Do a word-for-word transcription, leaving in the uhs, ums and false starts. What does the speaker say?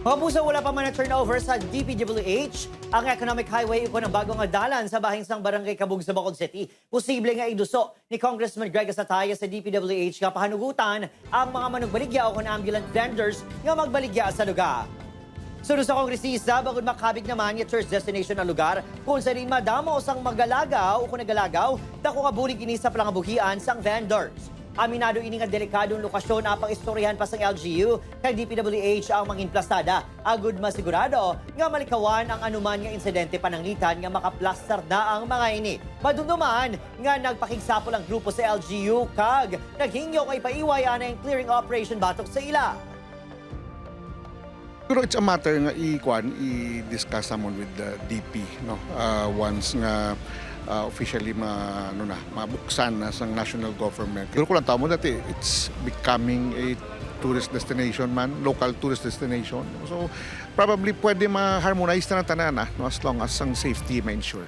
Mga puso, wala pa man na-turnover sa D P W H ang economic highway ukon ang bago nga dalan sa bahin sang Barangay Cabug sa Bacolod City. Posible nga iduso ni Congressman Greg Asataya sa D P W H nga pahanugutan ang mga manugbaligya ukon ambulant vendors nga magbaligya sa lugar. Suno sa kongresista, bangod makabig naman nga tourist destination ang lugar, kung sa diin madamo sang magalagaw ukon nagalagaw, dako nga bulig ini sa pangabuhian sang vendors. Aminado ini nga delikadong lokasyon ang pag-istoryahan pa sang L G U kay D P W H ang mangin plastada, agud masigurado nga malikawan ang anuman nga insidente pananglitan nga makaplastar na ang mga ini. Madumduman nga nagpakigsapol ang grupo sa L G U kag naghingyo nga ipaiway anay ang clearing operation batok sa ila. Pero it's a matter nga i-kuan, i-discuss namon with the D P, no? Ah, once nga ah, officially ma, ano na, mabuksan na sang national government. Pero kulang tamo dati, it's becoming a tourist destination man, local tourist destination. So probably pwede ma-harmonize na ang tanan, ah, no, as long as ang safety ma-ensure.